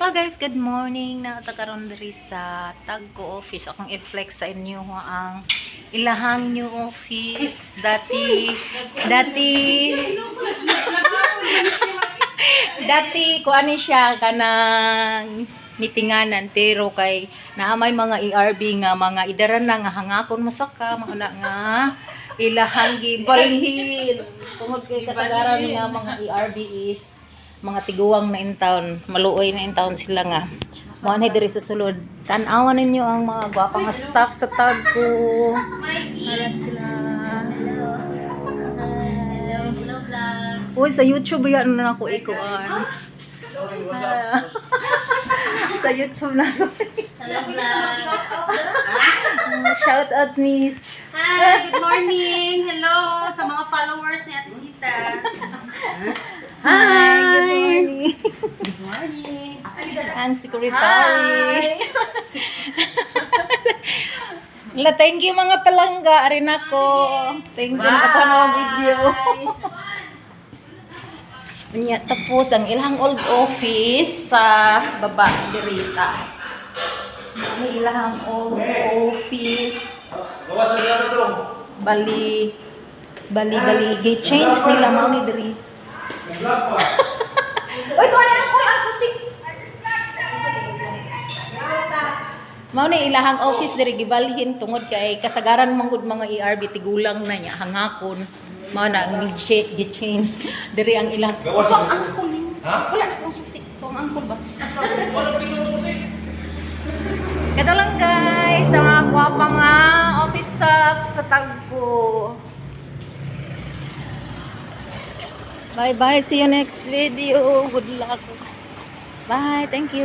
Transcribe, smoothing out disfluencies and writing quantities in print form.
Hello guys, good morning. Naa ta karon diri sa Tagco office. Akong i-flex sa inyo ang ilahang new office. Dati, dati, dati, kuan ni siya kanang mitinganan, pero kay naa may mga ERB nga mga idaran na nga hangakon mosaka, mao na nga ilahang gibalhin tungod kay kasagaran nga mga ERB is mga tiguang na in town, maluoy na in town sila nga mao na diri sa sulod. Tan-awan ninyo ang mga gwapa nga staff sa Tagco. Hala sila. Hello, vlogs. Uy, sa YouTube yan na ako ikuan. Sa YouTube na ako. Hello, vlogs. Shout out, miss. Hi, good morning. Hello sa mga followers ni Ate Sita. Hi! Good morning. Ang secretary. La, thank you mga palangga. Arin ako. Thank you. Ako na video. Nya, tapos ang ilang old office sa baba dirita. May ilang old office. Bali bali bali gate change nila mao ni diri. Uy, kuha na ang ang susi. Mao ni ilahang office diri, gibalhin tungod kay kasagaran man gud mga ERB tigulang na niya hangakon. Mao na ang gi-change diri ang ilang. Gawas Ito ang sa angkol ninyo. Ha? Wala na akong susi. Ito ang angkol ba? Kato lang guys, ang mga gwapa nga office staff sa Tagco. Bye bye, see you next video. Good luck. Bye, thank you.